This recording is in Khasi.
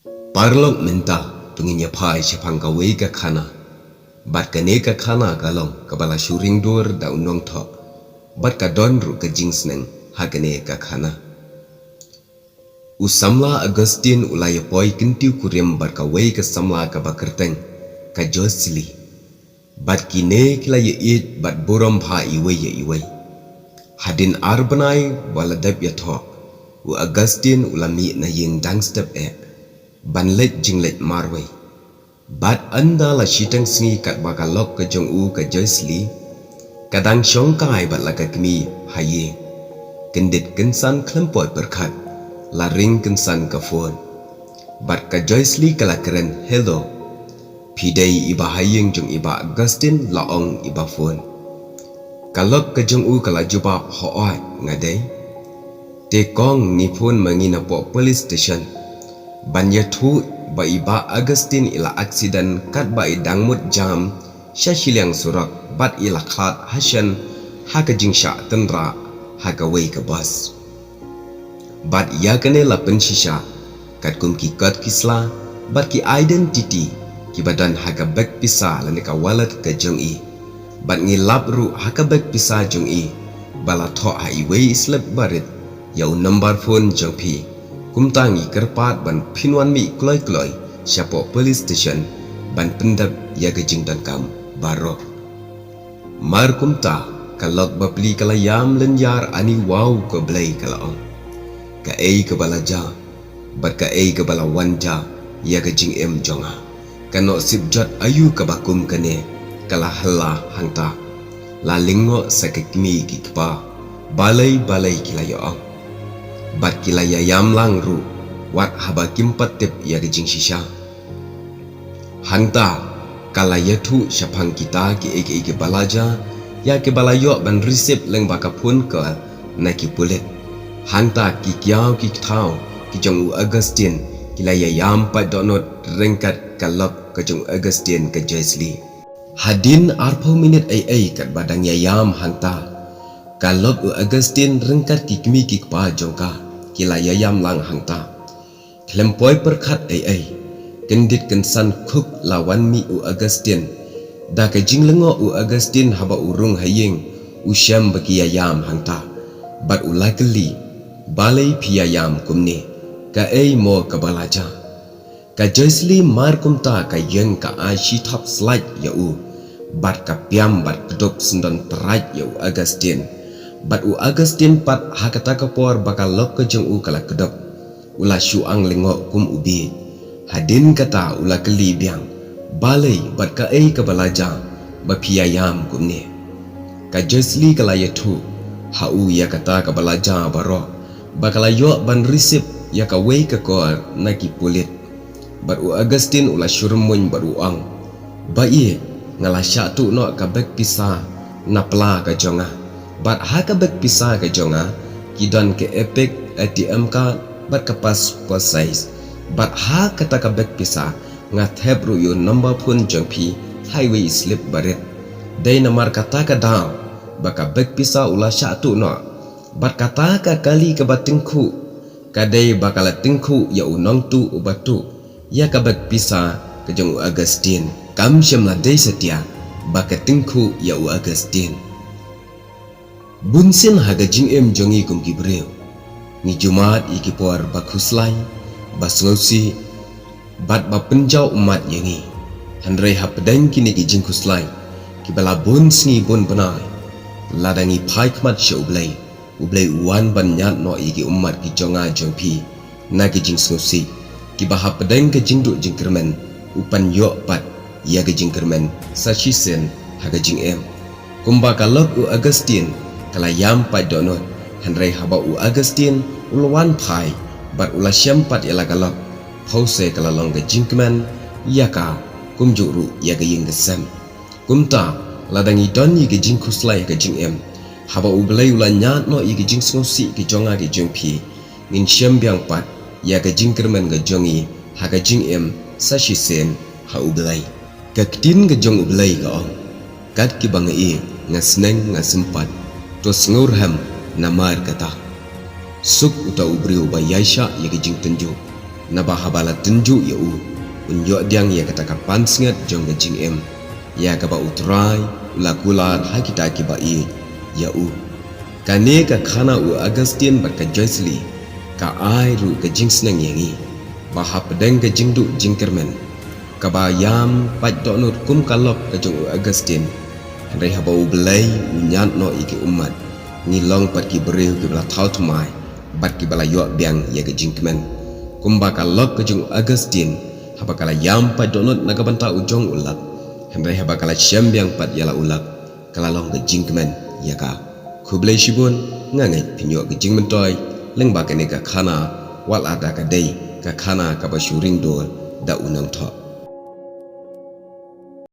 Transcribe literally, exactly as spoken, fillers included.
Paralok, mynta to ngin ïa phai shaphang kawei ka khana. Bad kane ka khana ka long kaba la shu ring dur da u nongthoh, bad ka don ruh ka jingsneng ha kane ka khana. U samla Augustine u la ïa poi kyntiew kurim bad kawei ka samla kaba kyrteng ka Joyce Lee. Bad kine ki la ïa ïeit bad burom bha iwei ïa iwei. Hadien ar bnai ba la dep ïathoh, u Augustine u la mih na ïing dang step eh ban leit jingleit marwei. Bad ynda la shiteng sngi katba ka lok ka jong u ka Joyce Lee ka dang shong kai bad la ka kmie ha ïing, kyndit kynsan khlem poi pyrkhat la ring kynsan ka phone. Bad ka Joyce Lee ka la kren, "Hello, phi dei i bah ha ïing jong i bah Augustine?" la ong i bah phone. Ka lok ka jong u ka la jubab, "Hooid, nga dei. Te kong, ngi phone ma ngi napoh police station ban ïathuh ba i bah Augustine i la accident katba i dang mut jam sha shiliang surok bad i la khlad ha shen ha ka jingshah tynrah ha kawei ka bus. Bad ïa kane la pynshisha katkum ki kot ki sla bad ki identity kiba don ha ka bag pisa lane ka wallet ka jong i. Bad ngi lap ruh ha ka bag pisa jong i ba la thoh ha iwei i slip barit ïa u number phone jong phi. Kumta ngi kyrpad ban phin wan mih kloi kloi shapoh police station ban pyndep ïa ka jingdonkam baroh." Mar kumta, ka lok bapli ka la ïam lynñiar ani, "Wow ko Blei," ka la ong. "Kaei kaba la jia bad kaei kaba la wan jia ïa ka jingim jong nga? Ka noh sip jot aïu kaba kum kane ka la hella hangta? La lyngngoh sa ki kmie ki kpa, balei balei ki la ïa ong. Bad ki la ïa ïam lang ruh wat haba kim pat tip ïa ka jingshisha." Hangta ka la ïathuh shaphang kita kiei kiei kiba la jia, ïa kiba la ïoh ban receive lyngba ka phone call na ki pulit. Hangta ki kiaw ki kthaw ki jong u Augustine ki la ïa ïam pat dohnud ryngkat ka lok ka jong u Augustine ka Joyce Lee. Hadien arphew minit ei ei katba dang ïa ïam hangta, ka lok u Augustine ryngkat ki kmie ki kpa jong ka ki la ïa ïam lang hangta. Khlem poi pyrkhat ei ei, kyndit kynsan khuk la wan mih u Augustine. Da ka jinglyngngoh u Augustine haba u rung ha ïing, u shem ba ki ïa ïam hangta. Bad u la kylli, "Balei phi ïa ïam kumne? Kaei mo kaba la jia?" Ka Joyce Lee mar kumta ka ïeng ka ai shi thap slait ïa u. Bad ka piam bad kdup syndon trait ïa u Augustine. Bad u Augustine pat ha kata ka por ba ka lok ka jong u ka la kdup, u la shu ang lyngngoh kum u bieit. Hadien kata u la kylli biang, "Balei bad kaei kaba la jia ba phi ïa ïam kumne?" Ka Joyce Lee ka la ïathuh ha u ïa kata kaba la jia baroh, ba ka la ïoh ban receive ïa kawei ka call na ki pulit. Bad u Augustine u la shu rymmuiñ bad u ong, "Ba ïeit, nga la shah tuh noh ka bag pisa na pla ka jong nga. Bad ha ka bag pisa ka jong nga ki don ka EPIC, ATM card bad ka passport size. Bad ha kata ka bag pisa nga thep ruh ïa u number phone jong phi ha iwei i slip barit. Dei namar kata ka daw ba ka bag pisa u la shah tuh noh. Bad kata ka kali kaba tyngkhuh ka dei ba ka la tyngkhuh ïa u nongtuh uba tuh ïa ka bag pisa ka jong u Augustine. Kam shym la dei satia ba ka tyngkhuh ïa u Augustine." Bunsien ha ka jingim jong ngi kum ki briew, ngi ju mad ïa ki por ba khuslai, ba sngewsih bad ba pynjaw ummat ïa ngi. Hynrei hapdeng kine ki jingkhuslai kiba la bun sngi bun bnai, lada ngi phai khmat sha U Blei, U Blei u wan ban ñiad noh ïa ki ummat ki jong nga jong phi na ki jingsngewsih, kiba hapdeng ka jingduh jingkyrmen u pynïoh pat ïa ka jingkyrmen sa shisien ha ka jingim. Kumba ka lok u Augustine ka la ïam pat dohnud, hynrei haba u Augustine u la wan phai bad u la shem pat ïa la ka lok, phewse ka la long ka jingkmen ïa ka, kumjuh ruh ïa ka ïing ka sem. Kumta, lada ngi don ïa ka jingkhuslai ha ka jingim, haba U Blei u la ñiad noh ïa ka jingsngewsih ka jong nga ka jong phi, ngin shem biang pat ïa ka jingkyrmen ka jong ngi ha ka jingim sa shisien ha U Blei. Ka ktien ka jong U Blei ka ong, "Kat kiba nga ïeit nga sneng nga sympat, to sngewrhem namar kata. Suk uta u briew uba ïaishah ïa ka jingtynjuh, Naba haba la tynjuh ïa u, un ïoh biang ïa kata ka pansngiat jong ka jingim, ïa kaba U Trai u la kular ha kita kiba ïeit ïa u. Kane ka khana u Augustine bad ka Joyce Lee ka ai ruh ka jingsneng ïa ngi ba hapdeng ka jingduh jingkyrmen, kaba ïam pait dohnud kum ka lok ka jong u Augustine, hynrei haba U Blei u ñiad noh ïa ki ummat, ngi long pat ki briew kiba la thaw thymmai bad kiba la ïoh biang ïa ka jingkmen. Kumba ka lok ka jong u Augustine, haba ka la ïam pait dohnud na ka bynta u jong u lak, hynrei haba ka la shem biang pat ïa la u lak, ka la long ka jingkmen ïa ka. Khublei shibun, nga ngeit phin ïoh ka jingmyntoi lyngba kane ka khana, wat la da ka dei ka khana kaba shu ring dur da u nongthoh.